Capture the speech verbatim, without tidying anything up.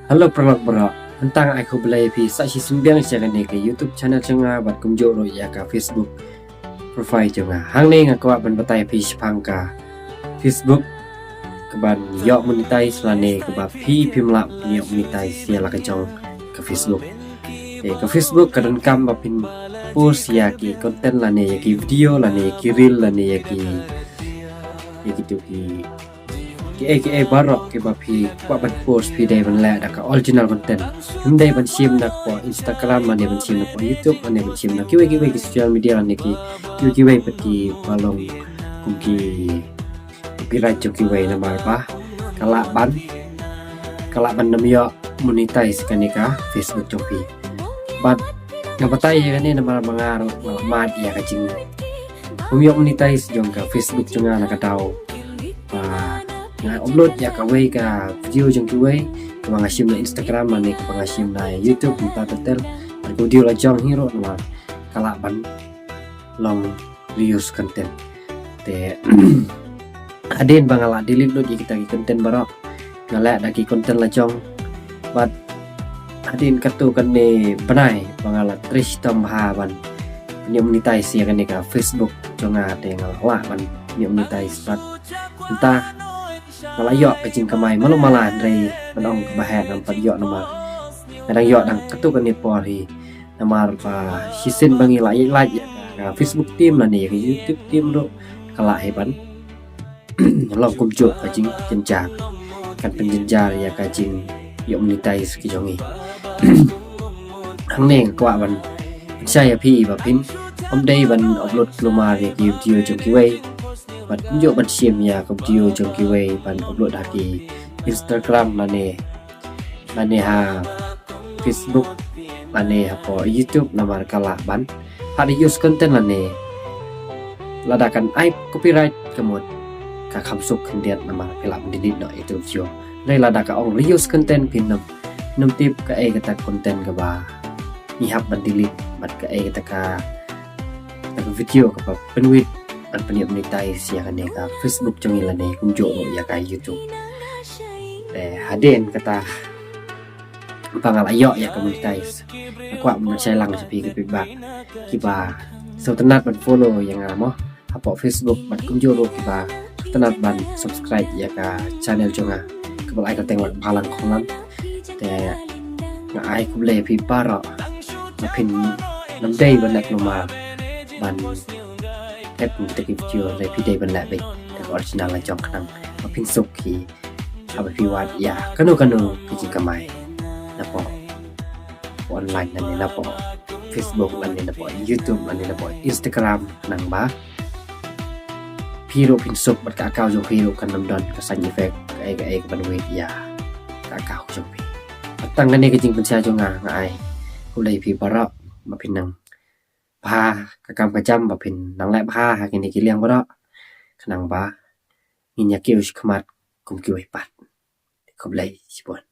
Hello paralok baroh, hangta nga ai khublei phi sa shisien biang sha kane ka YouTube channel jong nga bad kumjuh ruh ïa ka Facebook profile jong nga. Hangne nga kwah ban batai phi shaphang ka Facebook kaban ïoh monetize lane kaba phi phim lah ïoh monetize ïa la ka jong ka Facebook. Te ka Facebook ka donkam ba phin post ïa ki content lane ïa ki video lane ïa ki reel lane ïa ki ïa kitu ki ki ei ki ei baroh kiba phi kwah ban post phi dei ban leh da ka original content. Phim dei ban shim da ka Instagram lane ban shim da ka YouTube lane ban shim da kiwei kiwei ki social media lane ki kiwei kiwei pat kiba long kum ki copyright jong kiwei namar ba ka lah ban ka lah ban nym ïoh monetize kane ka Facebook jong phi. Bad nga batai ïa kane namar ba nga ruh nga la mad ïa ka jing ym ïoh monetize jong ka Facebook jong nga na ka daw ba nga upload ïa kawei ka video jong kiwei kaba nga shim na Instagram lane kaba nga shim na YouTube mynta ter ter. Bad ka video la jong hi ruh namar ka lah ban long reuse content. Te hadien ba nga la delete lut ïa kita ki content baroh, nga leh da ki content la jong. Bad hadien katto katne bnai ba nga la trei shitom bha ban ïoh monetize ïa kane ka Facebook jong nga, te nga la lah ban ïoh monetize bad mynta nga la ïoh ka jingkamai malu mala, hynrei ban ong kaba heh ngam pat ïoh namar nga dang ïoh dang katto katne por hi. Namar ba shisien ba ngi la ïaid lait ïa ka Facebook team lane ïa ka YouTube team ruh ka lah hi ban long kumjuh ka jingjynjar, kan pynjynjar ïa ka jingïoh monetize ka jong ngi. Hangne nga kwah ban pynshai ïa phi ba phin ym dei ban upload kulmar ïa ki video jong kiwei bad kumjuh ban shim ïa ka video jong kiwei ban upload ha ki Instagram lane lane ha Facebook lane hapoh YouTube namar ka lah ban ha reuse content lane lada kan ai copyright ka mut ka kham suk khyndiat namar phi lah ban delete noh ïa ka video. Hynrei lada ka ong reuse content phin nym nym tip kaei kata content kaba ngi hap ban delete bad kaei kata ka kata ka video kaba pynwit ban pynïoh monetize ïa kane ka Facebook jong ngi lane kumjuh ruh ïa ka YouTube. Te hadien kata ba nga la ïoh ïa ka monetize, nga kwah ban shai lang sha phi ka feedback kiba sngewtynnat ban follow ïa nga mo hapoh Facebook bad kumjuh ruh kiba sngewtynnat ban subscribe ïa ka channel jong nga kaba la ai kyrteng Lak Bhalang Khonglam. Te nga ai khublei ïa phi baroh ba phin nym dei ban leh kulmar ban tep ïa kita ki video, hynrei phi dei ban leh beit da ka original la jong khnang ba phin suk hi haba phi wad ïa kano kano ka jingkamai napoh online lane napoh Facebook lane napoh YouTube lane napoh Instagram, khnang ba phi ruh phin suk bad ka account jong phi ruh kan nym don ka side effect kaei kaei kaban wit ïa ka account jong phi. Bad tang kane ka jingpynshai jong nga, nga ai khublei ïa phi baroh ba phin nang bha ka kam ka jam, ba phin nang leh bha ha kine ki liang baroh khnang ba ngin ïa kiew shakhmat kum kiwei pat. Khublei shibun.